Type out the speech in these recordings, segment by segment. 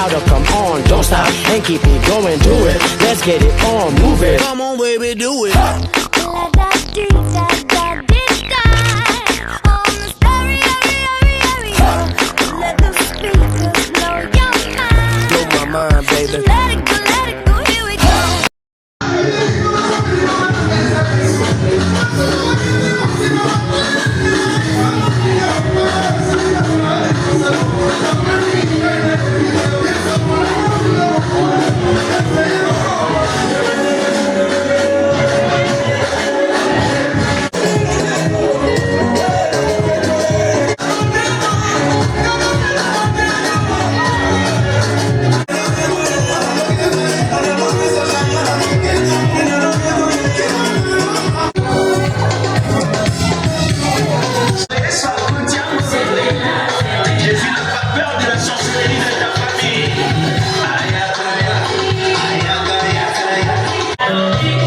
louder, come on, don't stop and keep it going. Do it, let's get it on, move it. Come on, baby, do it. Blow my mind, baby. Let it go, let it go, here we go. Jésus n'a pas peur de la sorcellerie de ta famille. Aïe, aïe, aïe, aïe, aïe.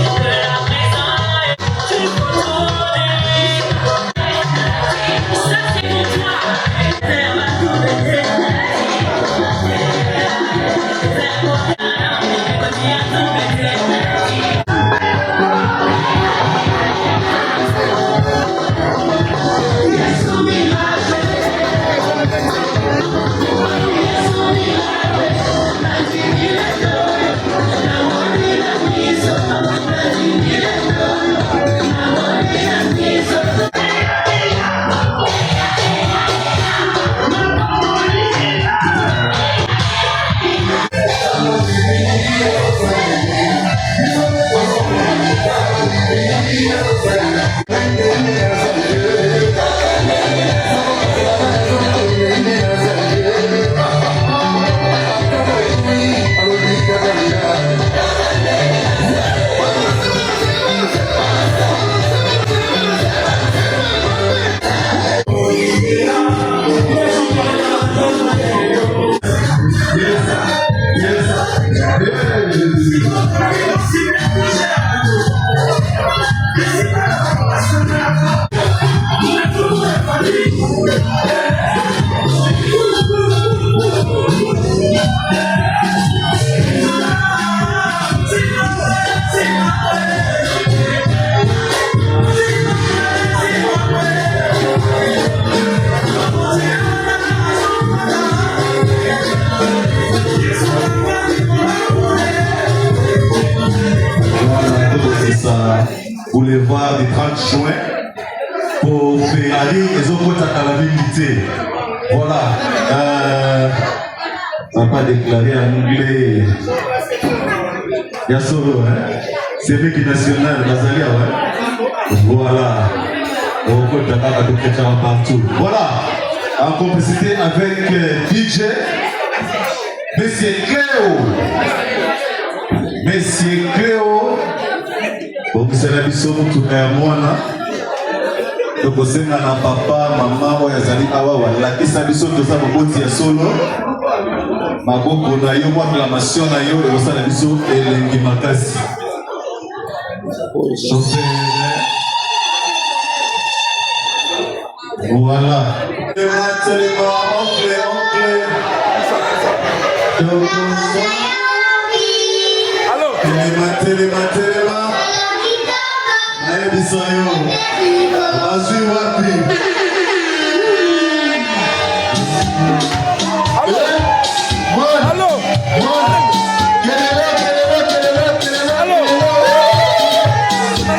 Voilà, tokokisa boulevard du 30 juin po Ferrari ezokota kala mingi te. Voilà. On va pas déclarer en anglais. Ya solo, hein? Semeki national, bazali awa. hein? Voilà. Okota kaka toketaka partout. Voilà. En complicité avec DJ Monsieur Cléo. Monsieur Cléo. Bongisela biso motuka ya mwana. Tokosenga na papa, mama oyo azali awa walakisa biso toza moboti ya solo. Maboko na yo, mwa acclamation na yo ekosala biso elengi makasi. Chauffeur. Voilà. Telema, telema, oncle, oncle. Tokosa. Telema, telema, telema. Nayebisa yo. Bazwi wapi? Allo Kelele, kelele, kelele, kelele.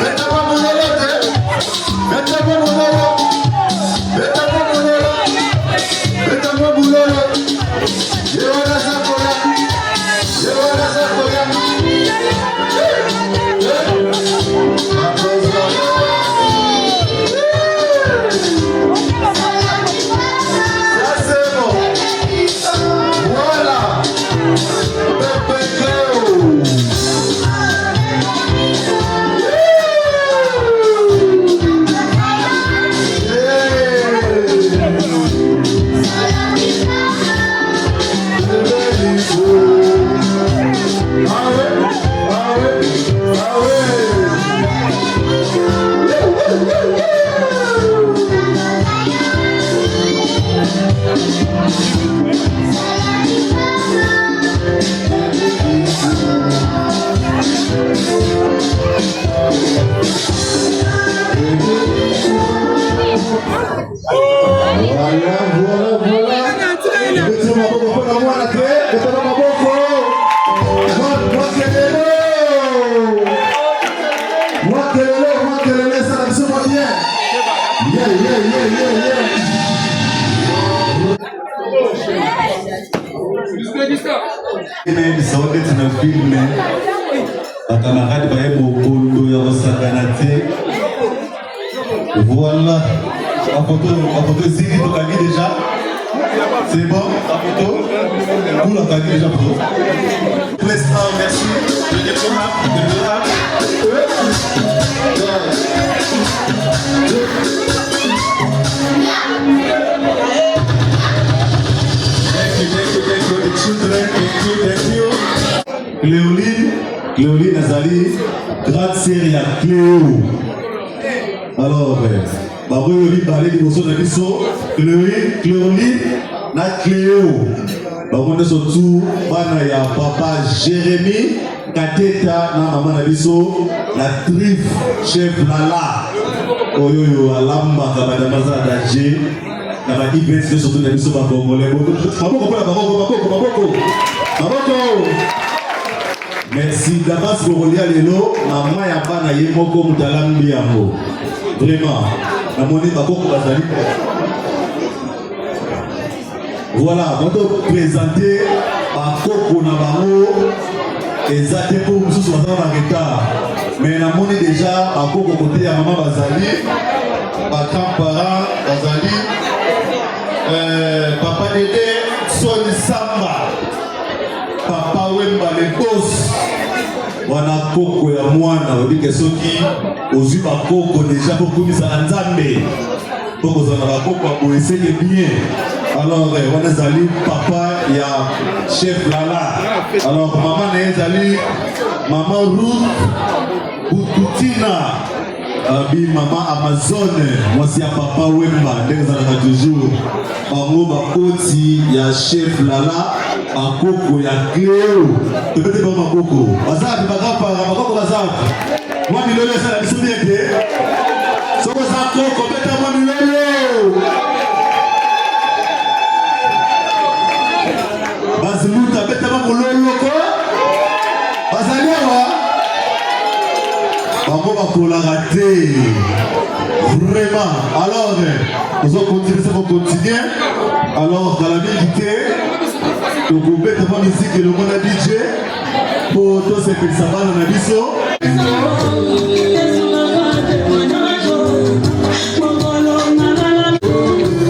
Beta kwa mulolo te. Beta kwa mulolo. Beta kwa mulolo. Beta kwa mulolo. Ye wana sakola. Ye wana sakola. Makosa. Ça c'est bon. Voilà. Pepe Cleo. Yeah. Bosepela mwana te, betala maboko. Mwa kelelo. Mwa kelelo, mwa kelelo esala biso mwa bien. Yeah, yeah, yeah, yeah, yeah. Nayebisa yo neti na filme bakamarade baye mokondo ya kosakana te. Voilà bafoto, bafoto esili, tokangi déjà, c'est bon. Bafoto kula akangi déjà foto. Presse 1, merci. Le 1, le 1. Thank you, thank you, thank you. The children, thank you, thank you. Cléoline, Cléoline azali grande sœur ya Cléo. Alors, bango oyo mibale liboso na biso, Cléoline, Cléoline na Cléo. Bango nyonso tu bana ya papa Jérémie Kateta na mama na biso la triffe chef Lala. Oyo oyo alambaka madame aza danger na ba events nyonso tu na biso bakongole. Maboko mpona bango, maboko, maboko, maboko. Merci Damas. Bokolia lelo, mama ya bana ye moko moto alambi yango. Vraiment namoni bakoko bazali. Voilà, bato présente bakoko na bango eza te mpo mosusu baza na retard, mais namoni déjà bakoko kote ya mama bazali, bagrand parent bazali, papa Dede Soni Samba, papa Wemba le boss wana, koko ya mwana. Oyebi ke soki ozwi bakoko déjà kokumisa na Nzambe mpo kozala na bakoko ya boye eseke bien. Alors wana ezali papa ya chef Lala. Alors mama na ye ezali mama Ruth Bututina, abi mama Amazone, mwasi ya papa Wemba. Ndenge ezalaka toujours, bango bakoti ya chef Lala, bakoko ya Cleo. Tobete bango maboko. Baza wapi bagapara? Bakoko baza wapi? Mwa milolo esala biso bien te. Soki oza koko, beta mwa milolo. Bazimuta, beta mwa mololo ko. Bazali awa, bango bakolaka te vraiment. Alors ozocontinue, se kocontinue. Alors kala mingi te tokobeta mwa misiki elongo na DJ mpo tosepelisa bana na biso.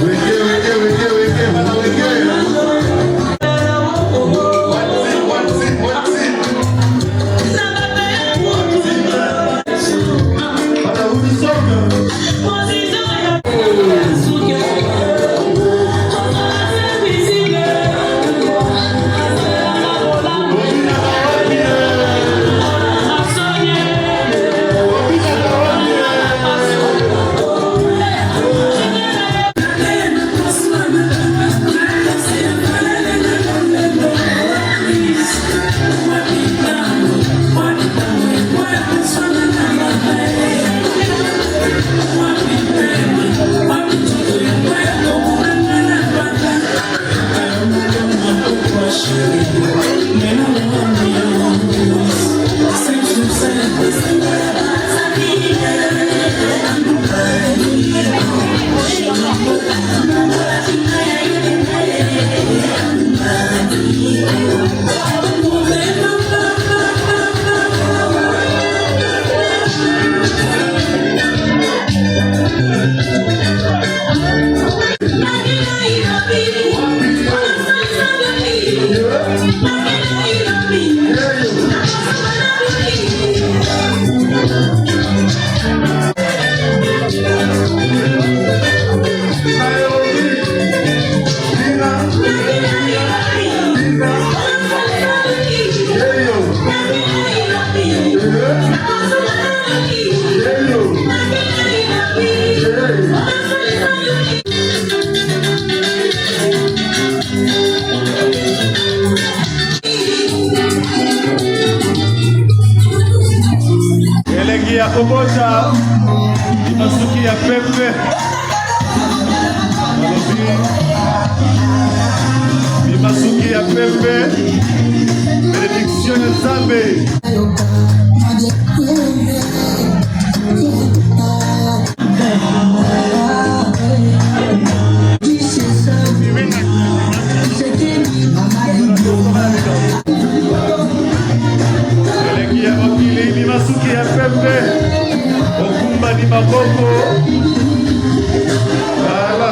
Wenge, wenge, wenge, wenge, bana wenge. One team, one team, one team. One team. Bana Udisonga. Elengi ya kobota, masuki ya pembe, balobi bimasuki ya. pembe, benediction ya Nzambe. Eleki ya mokili bima suki ya pembe, okumbani maboko. Voilà.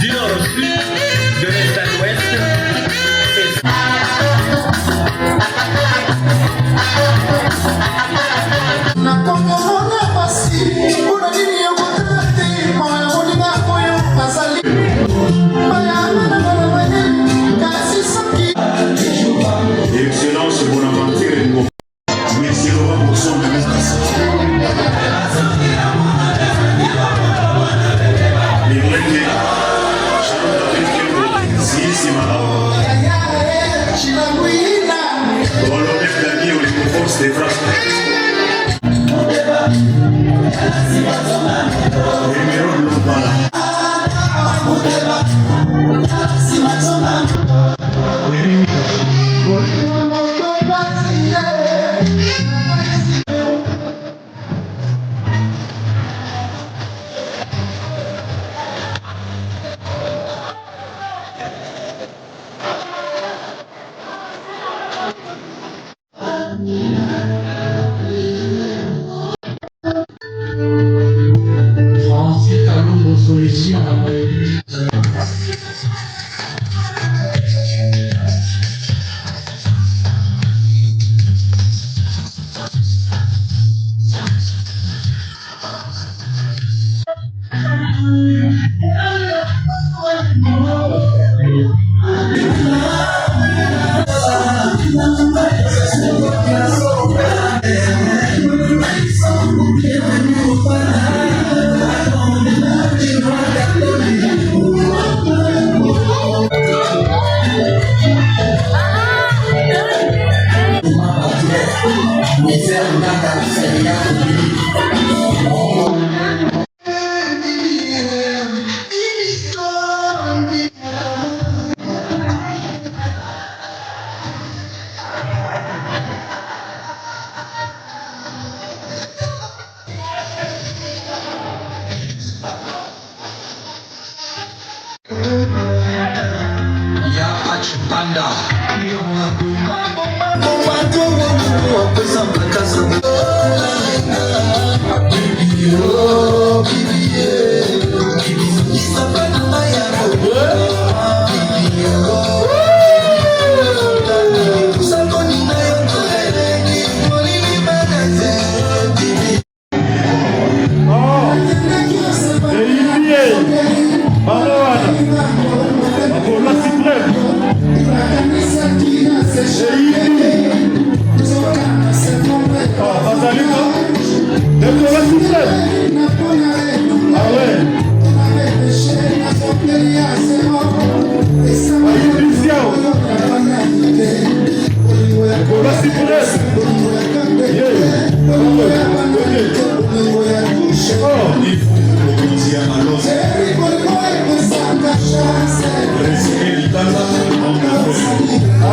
Du nord au sud, de l'est à l'ouest, c'est Nakomomona pasi mpona nini yokotala te mawa ya moninga oyo azali bayangana na mayele kasi soki Excellence Bonaventure Ngo. Merci Laurent Bourson de Mimwenge, Charles David Kembo, Sisi Malawa. Colonel Dani Olingo Force de Frappe. Numéro Lobala.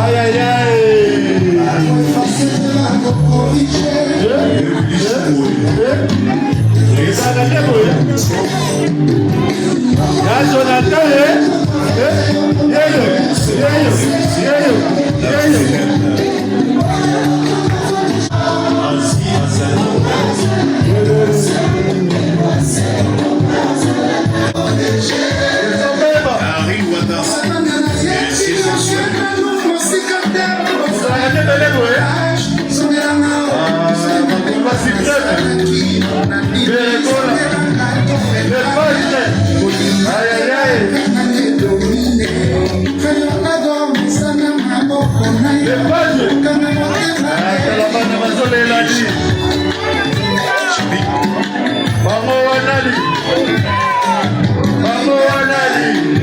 Aïe aïe aïe. Ya Jonathan, eh? Yeyo, yeyo, yeyo, yeyo. Bango wanali. Bango wanali.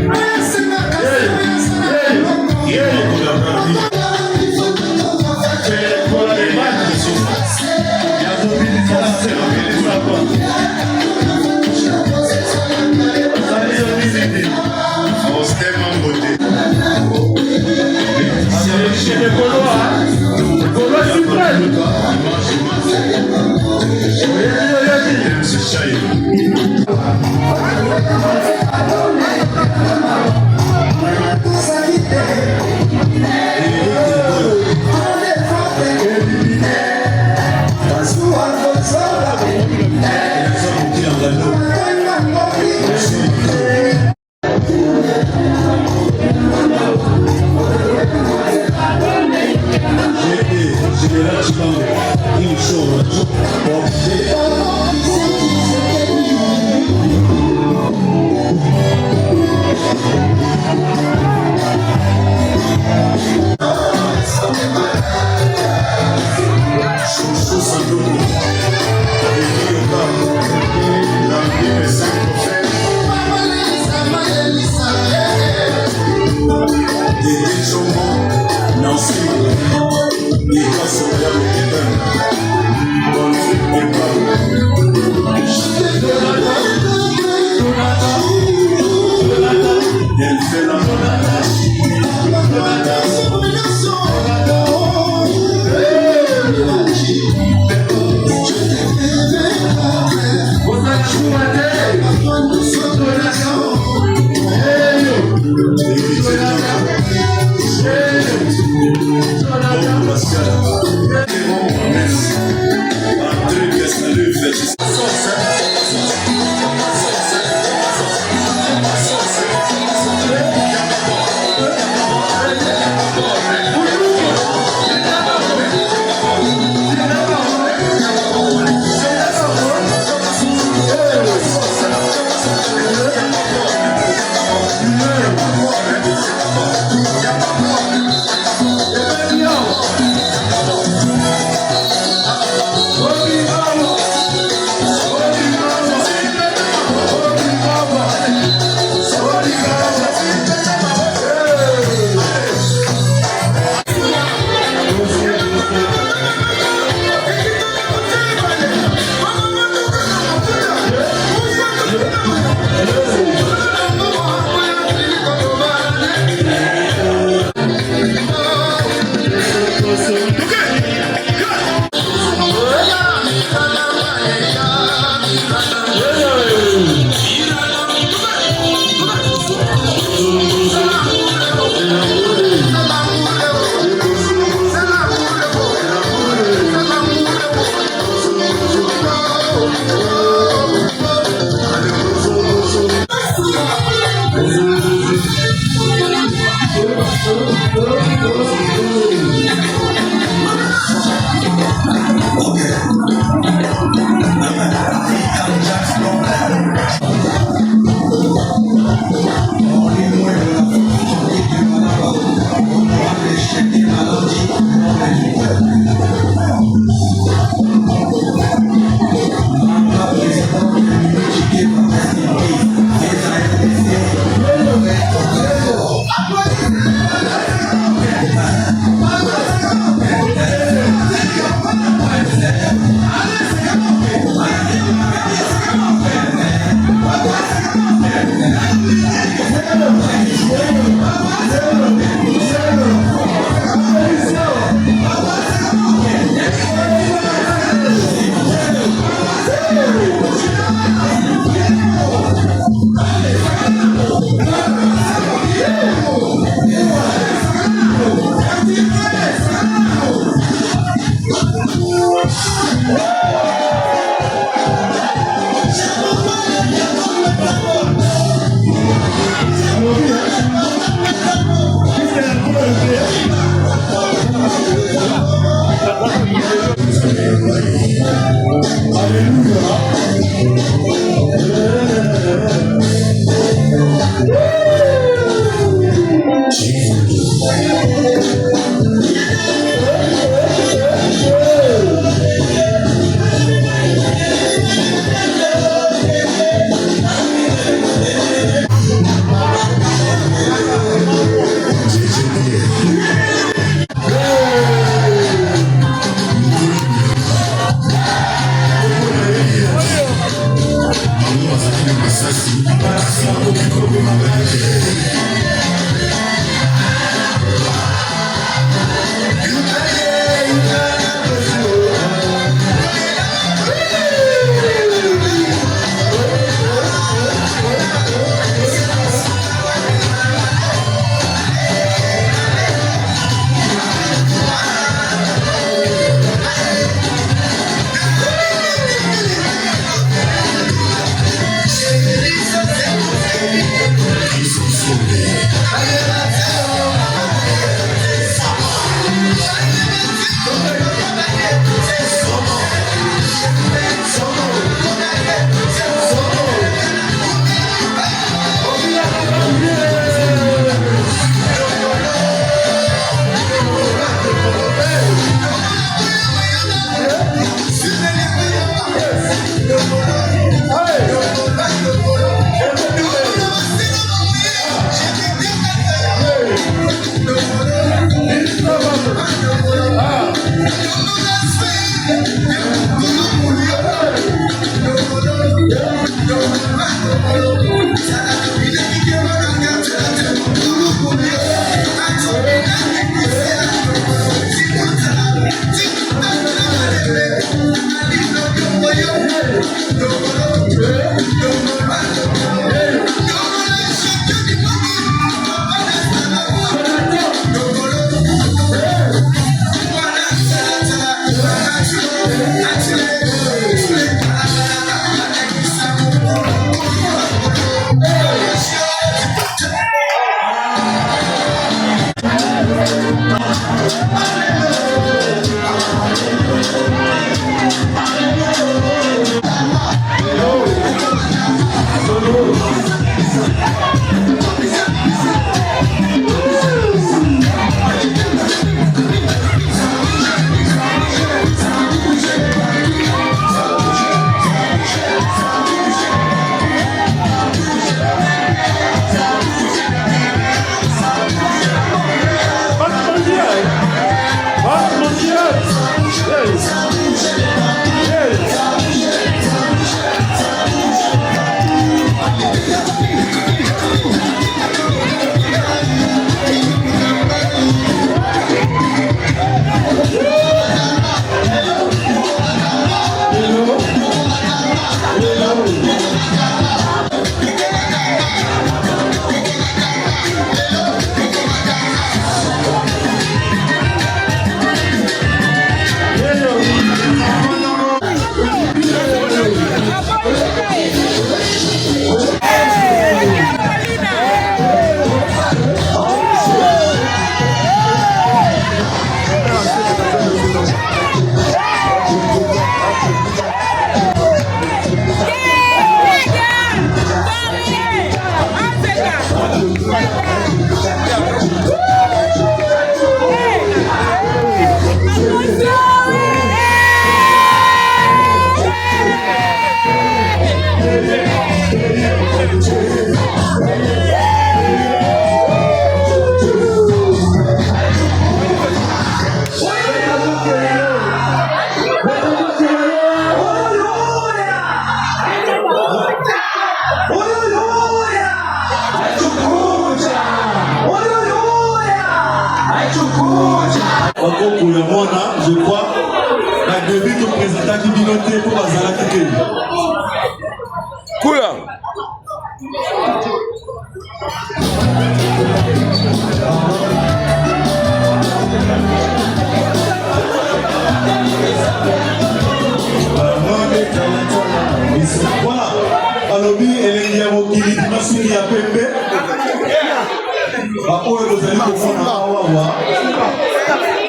bozali komona awawa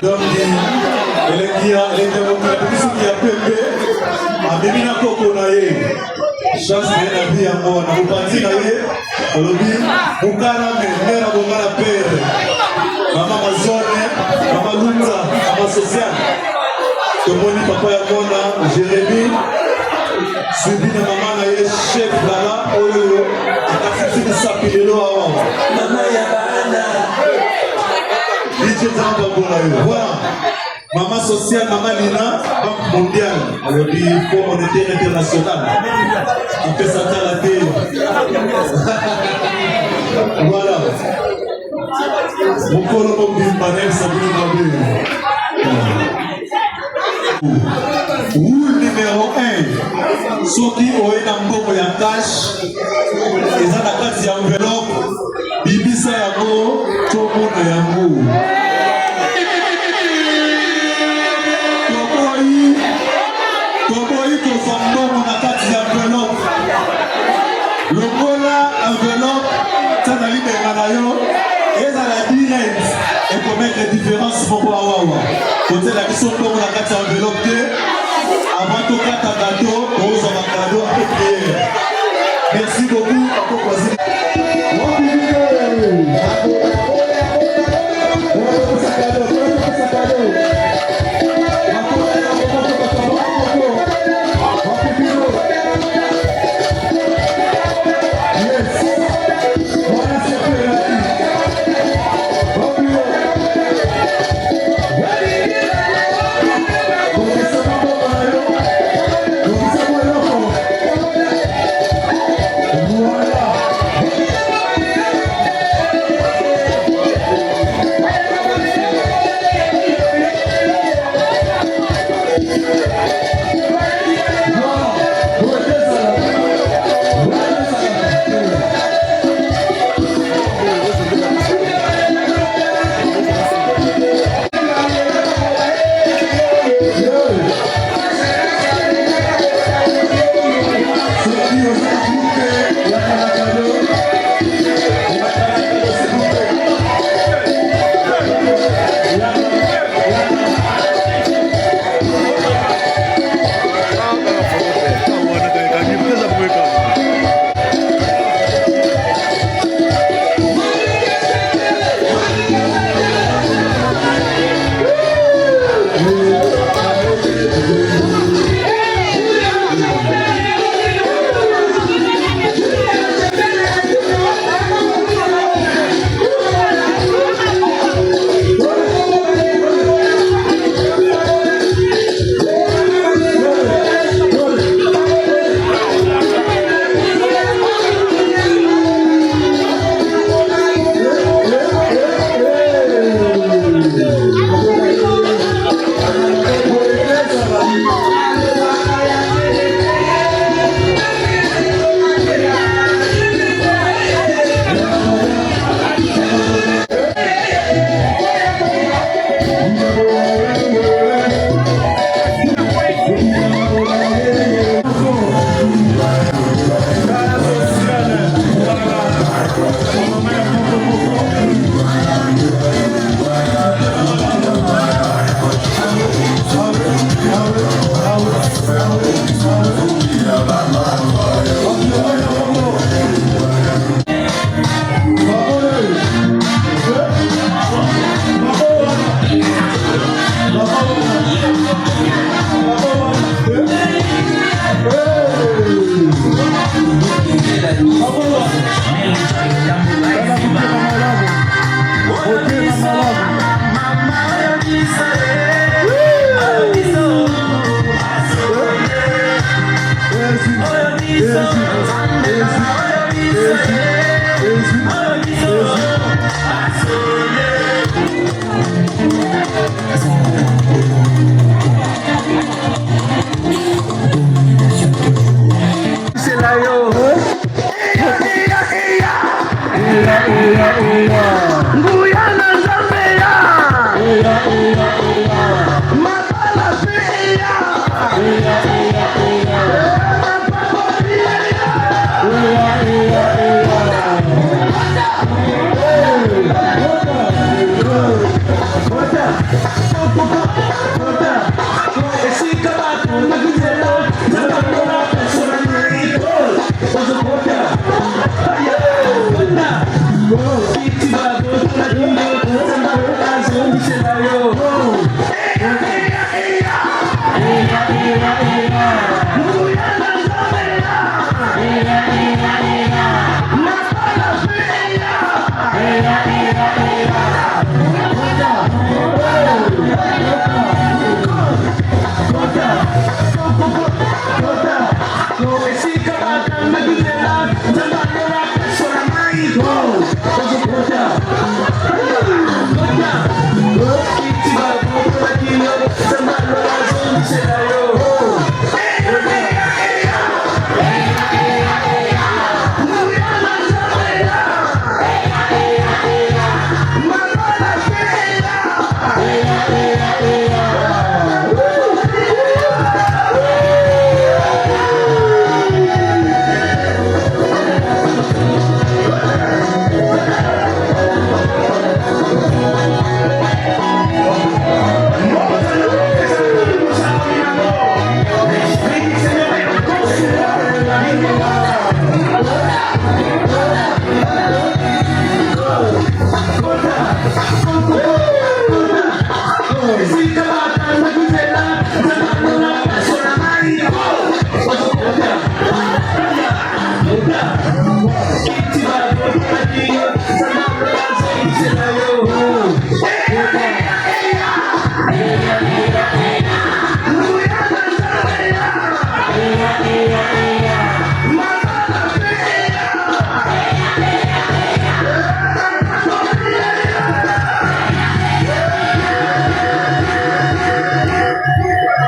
donc elengi ya elengi ya mokili abimi suki ya pembe abimi na koko na ye chance na ye na vie yango wana mopanzi na ye olobi mokarame mera bongana pere mama mazone mama lunza mama sociale tomoni papa ya mwana jeremi suivi na mama na ye chef lala oyo akatisi misapi lelo awa Mama ya bana. DJ Nzambe akola yo voilà mama sociale mama lina banque mondiale alobi fonds monétaire international apesa tala te voilà mokolo mobimba nayebisa bino mabe. Rule numéro 1, soki oye na mbongo ya cash eza na kati ya enveloppe, bibisa yango tomona yango. Toboyi, toboyi kozwa mbongo na kati ya enveloppe. Longola enveloppe, tia na libenga na yo, ezala direct ekomettre différence moko awawa. Kotiela biso mbongo na kati ya enveloppe te. Avant tokata gâteau, tozwa bacadeau après prière. Merci beaucoup, papa Kwasi.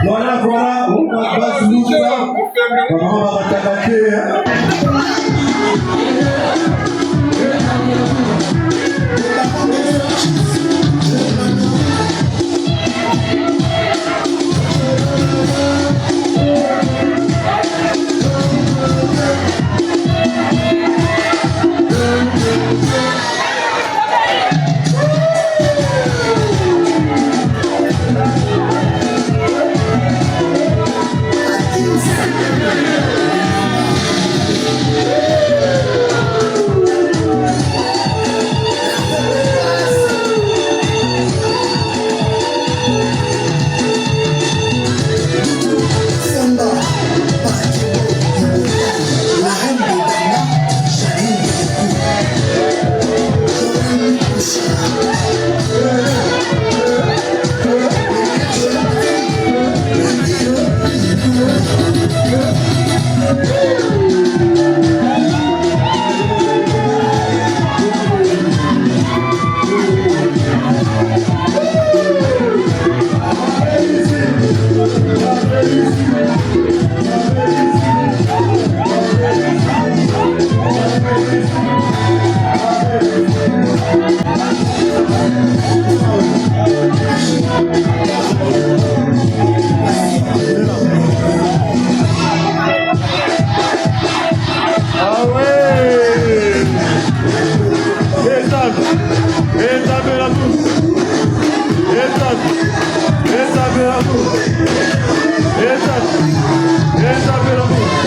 Voilà, voilà, on va base Luka. Maman va t'attaquer. Ah ouais Eza la bouche. Eza la bouche. Eza la bouche.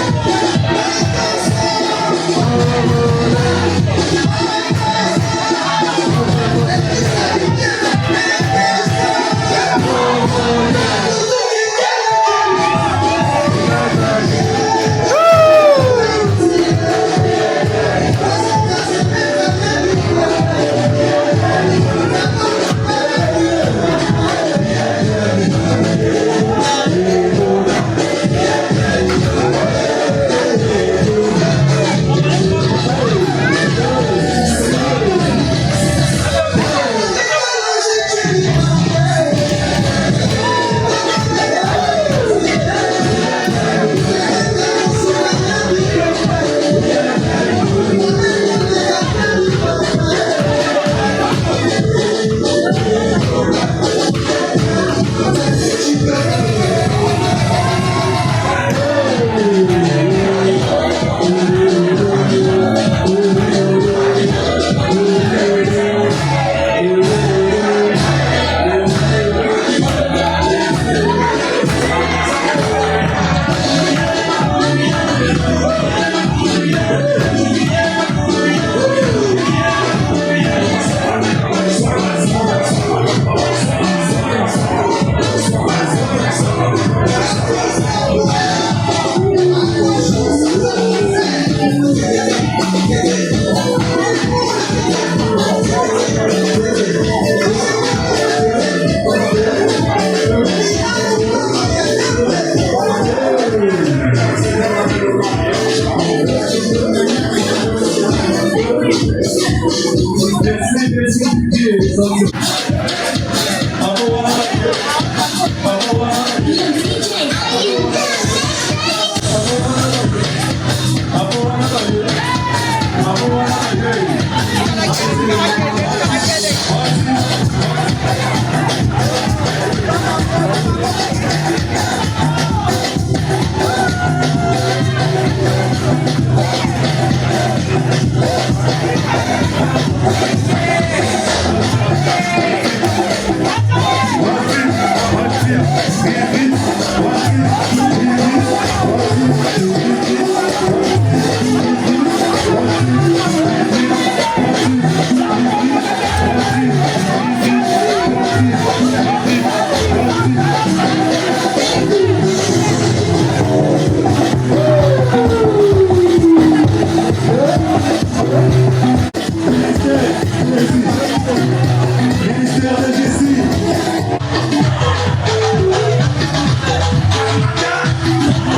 Ministère de Jésus.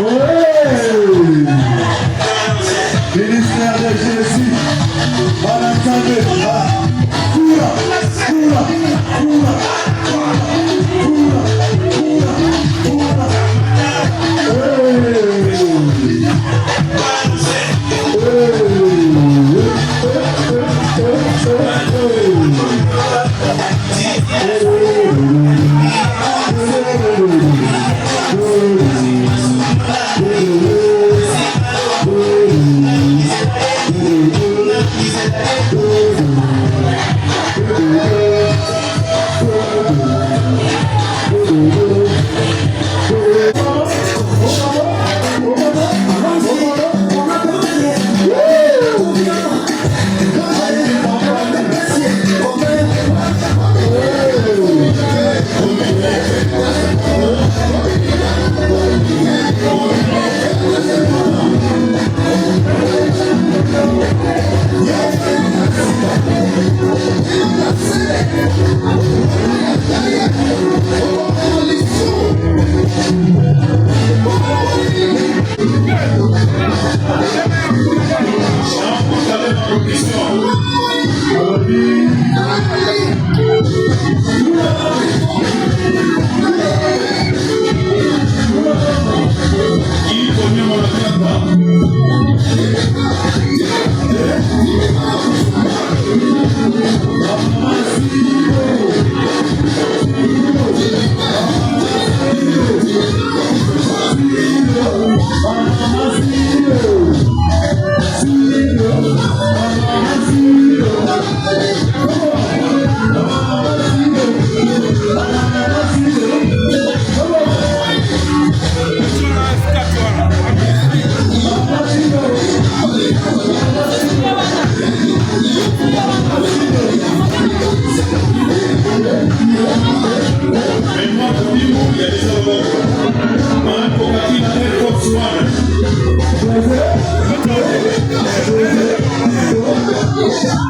Ouais. Ministère de Jésus. Bana Nzambe. Kura, kura, kura, kura, kura, kura. Hey.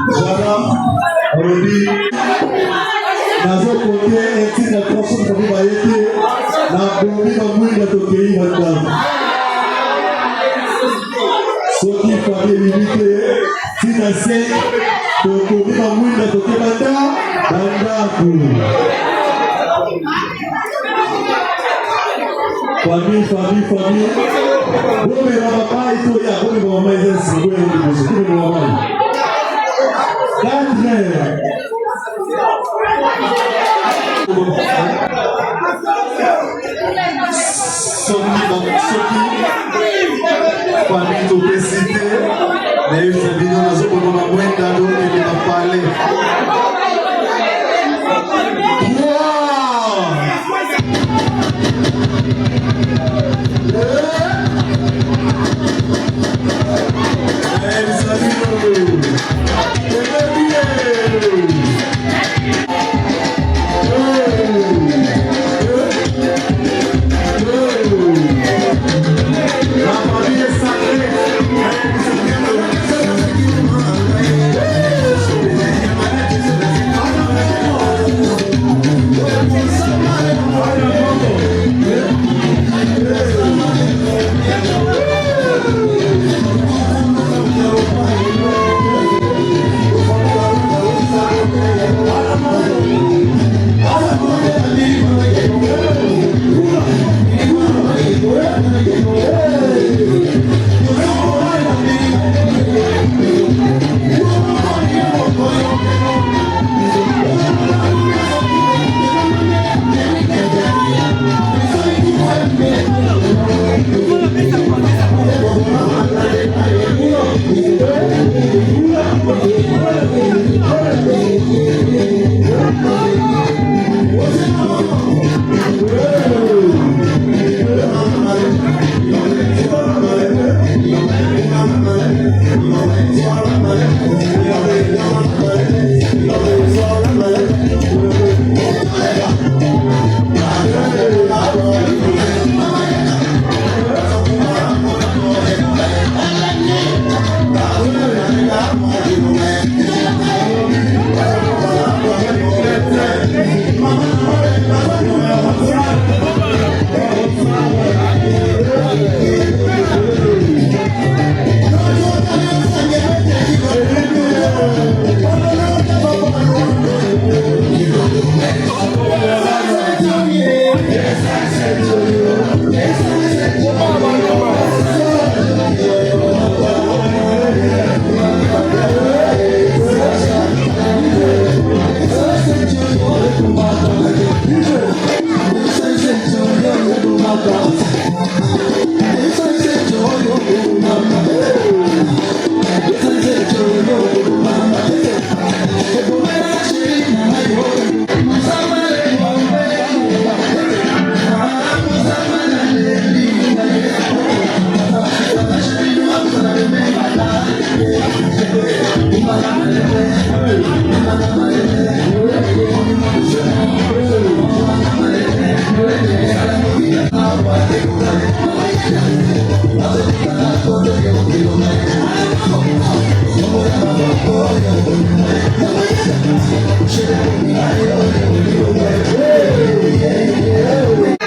Voilà, olobi nazokote etinda transport bato baye te nabomi bamwinda tokei bandako soki fami ebimi te ntina se tokomi bamwinda toke banda bandako famille famille famille bomela bamai toya bomema bamai eza nsima boya liboso bomema bamai 4 heures. Soki soki famille topesi te nayebisa bino nazoboma bamwenda tokende na palais.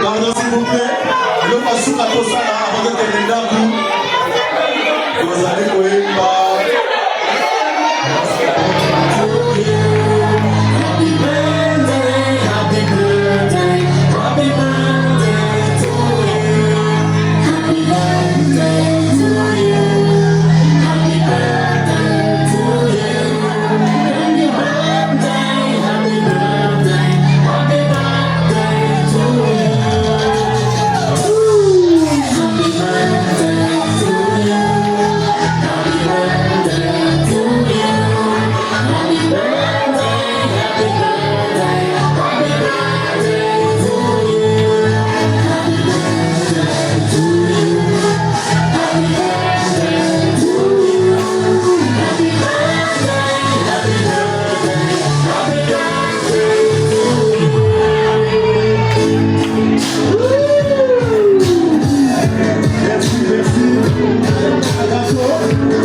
Pardon s'il vous plaît. Eloko ya suka tosala avant tokende ndako. Tozali koyemba. Merci, merci. À bientôt.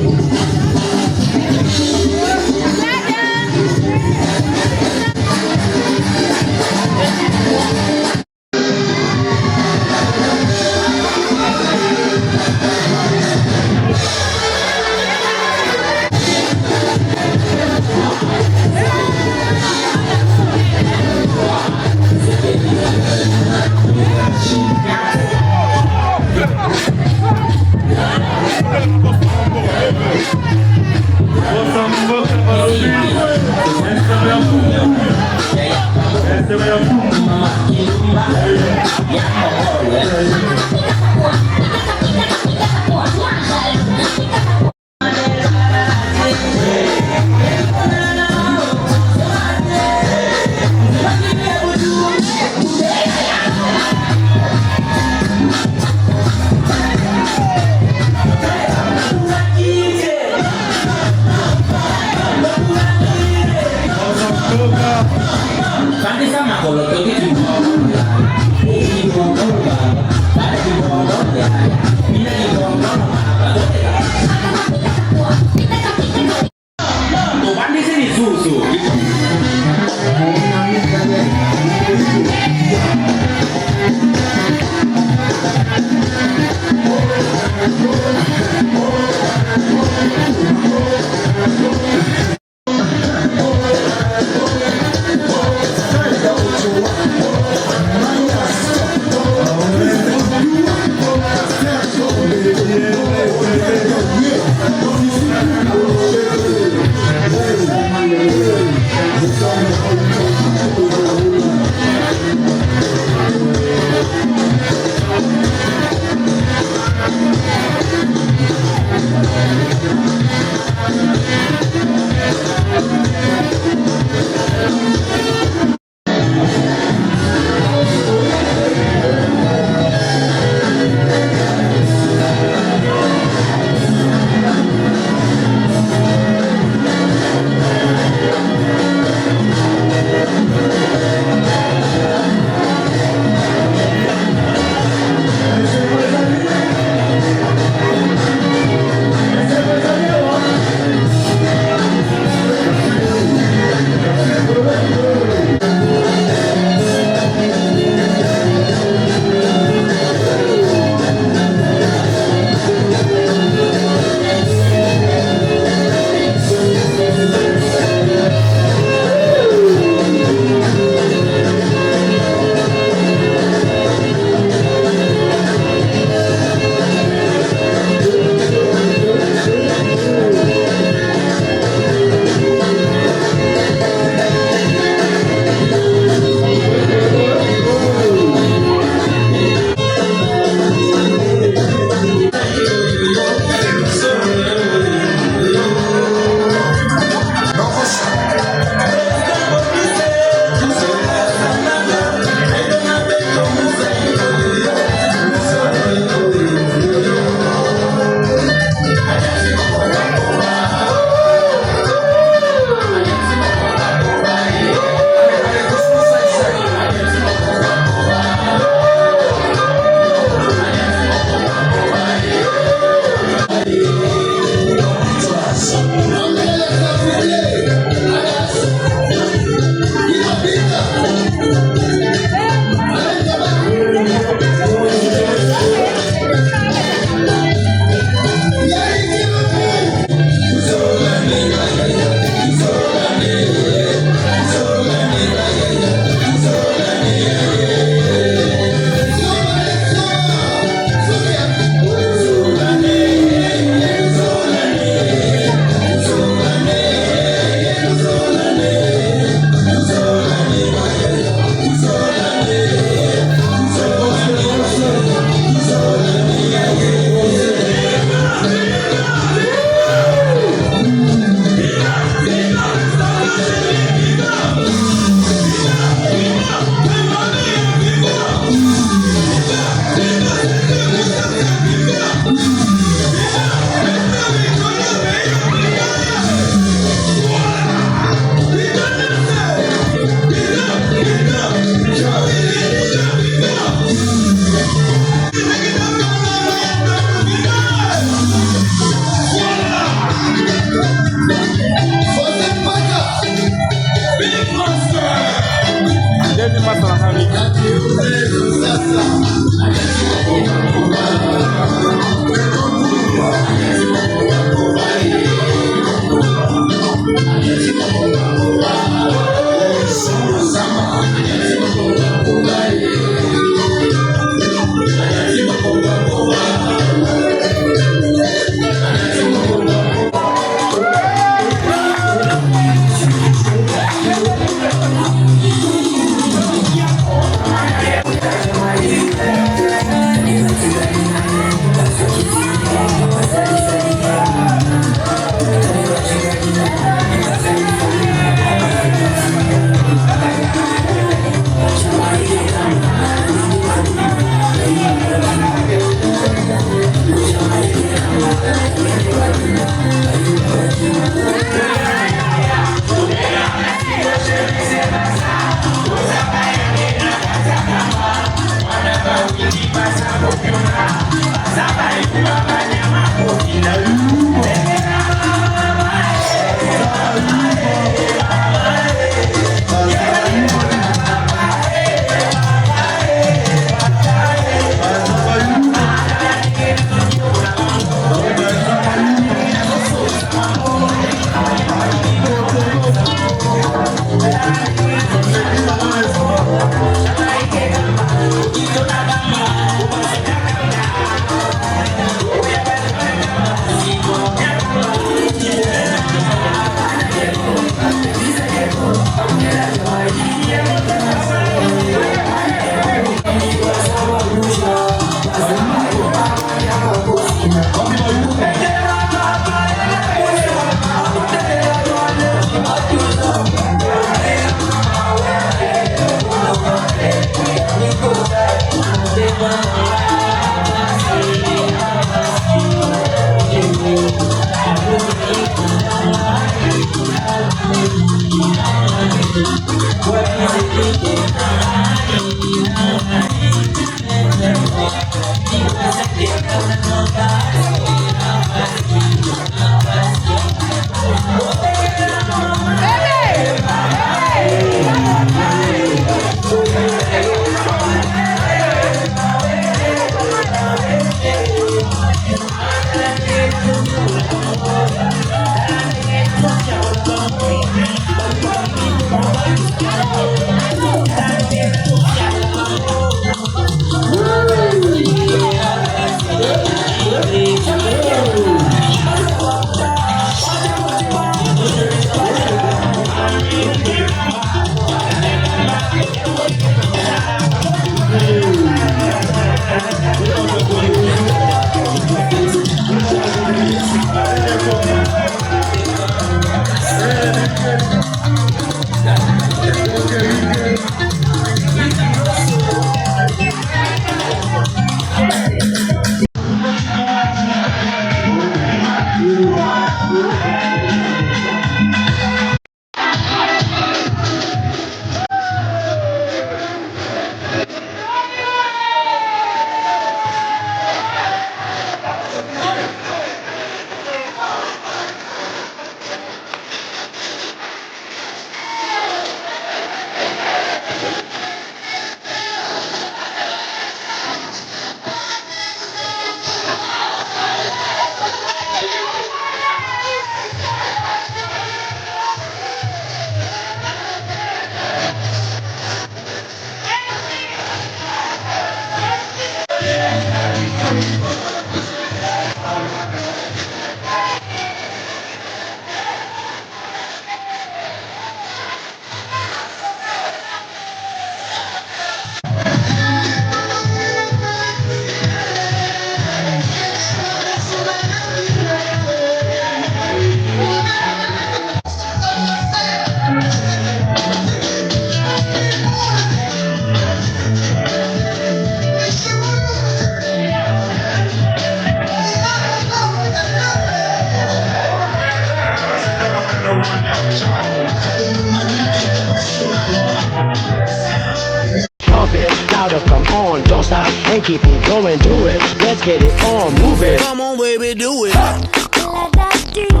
Pump it, louder, come on, don't stop and keep it going, do it. Let's get it on, move it. Come on, baby, do it. La da dee da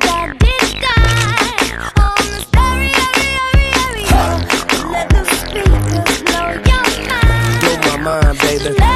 da dee da. On the stereo, stereo, stereo. Let the speakers blow your mind. Blow my mind, baby. Let